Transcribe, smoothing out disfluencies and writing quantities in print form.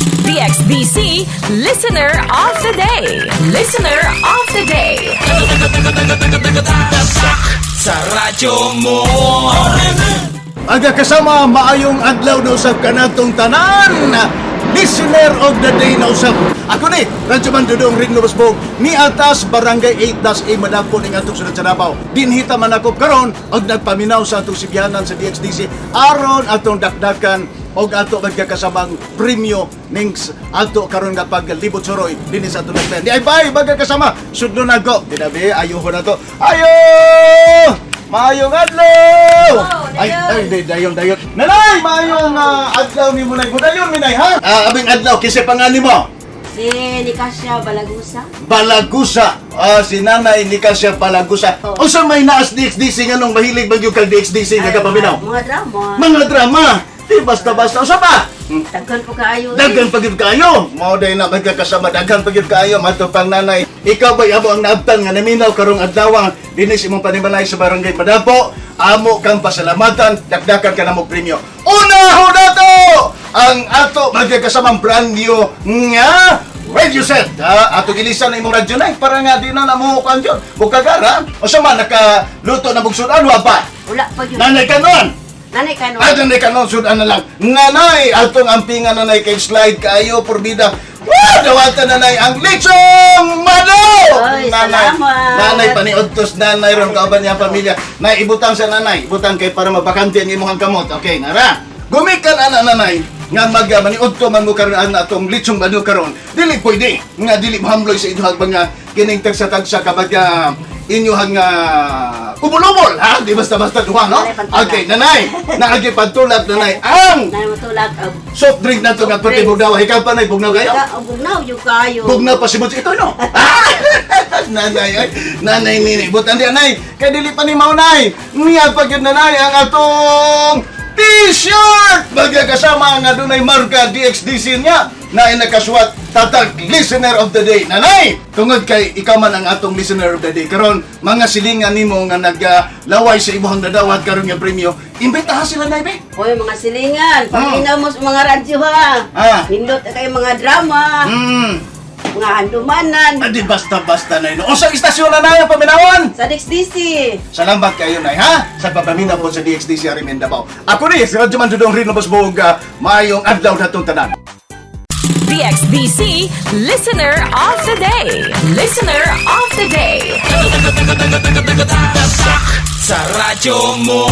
DXDC Listener of the Day. Listener of the Day. Sa radyo mo. Aga kasama, maayong adlaw na usab kanatong tanan. Listener of the Day na usab. Ako ni, Radyo Man Dudong Ring Busbog, ni atas Barangay 8-A Madapo ning atong sulod sa Davao. Dinhita man ako karon og nagpaminaw sa atong sibyanan sa DXDC aron atong dakdakan og ato magkakasamang premyo ning ato karon nga paglibot suroy dinhi sa atong nagpen. Di ay bay baga kasama sudlo na go. Dinabi ayuho na to. Ayo! Maayong adlaw! Ay, ay, di, dayon, dayon. Nanay, maayong adlaw ni mo nay. Dayon mi nay, ha? Ah, abing adlaw kinsa pangalan mo? Si Nicasia Balagusa. Balagusa. Ah, si Nanay Nicasia Balagusa. Oo. Unsa may naas DXDC nganong mahilig ba gyud kag DXDC nga Ay, kapaminaw? mga drama. Mga drama. Di basta-basta. Usa pa? Daghan po kaayo, eh. Daghan pa gyud kaayo. Mao day na magkakasama, daghan pa gyud kaayo mato pang nanay. Ikaw ba amo ang naabtan nga naminaw karong adlaw dinhi sa imong panimalay sa Barangay Madapo? Amo kang pasalamatan, dakdakan ka namo premyo. Una ho nato ang ato magkakasamang brand new nga radio set. Ha, ato gilisan na imong radyo na para nga di na namo kuan gyud. Bukagara, usa man nakaluto na bugsudan wa pa? Wala pa yun. Nanay kanon. Nanay ka nun. Ay, nanay ka nun, sudan na lang. Nanay, atong ampingan nanay kay slide kaayo porbida. Wah, dawatan nanay ang lechong mano! Ay, Nanay, salamat. nanay, paniudtos nanay ron kauban niya ang pamilya. Nay, ibutang sa nanay, ibutang kay para mabakante ang imong kamot. Okay, nara. Gumikan ana nanay nga mag maniudto man mo karon ang atong lechong mano karon. Dili pwede nga dili mohamloy sa inyong mga kining tagsa-tagsa kabag inyuhang ubol-ubol ha, di basta-basta duha, no? Nanay, pantulak. Okay, nanay, naagi pantulak nanay ang Nanay matulak. Og soft drink na to nga Soft pati drinks. bugnaw. Ikaw pa nay bugnaw kayo? Ka, og bugnaw yung kaayo. Bugnaw pa si Butch ito, no? Ah! Nanay ay, nanay nini. Butan di anay, kay dili pa ni maunay. Niya pa gyud nanay ang atong T-shirt! Bagay kasama nga dunay marka DXDC niya na inakaswat tatag Listener of the Day. Nanay, tungod kay ikaw man ang atong Listener of the Day karon, mga silingan nimo nga naglaway sa imong nadawat karon nga premyo, imbitahan sila nay be. Hoy, mga silingan, paminaw mo sa mga radyo ha. Ah. Nindot na kayo mga drama, mga handumanan. Adi basta-basta na yun. Unsang istasyon na na ang paminawan? Sa DXDC. Salamat kayo nay ha sa papaminaw po sa DXDC Arimen Davao. Ako ni si Radyo Man Dudong Rino Basbog, maayong adlaw natong tanan. DXDC Listener of the Day. Listener of the Day. Sa radyo mo.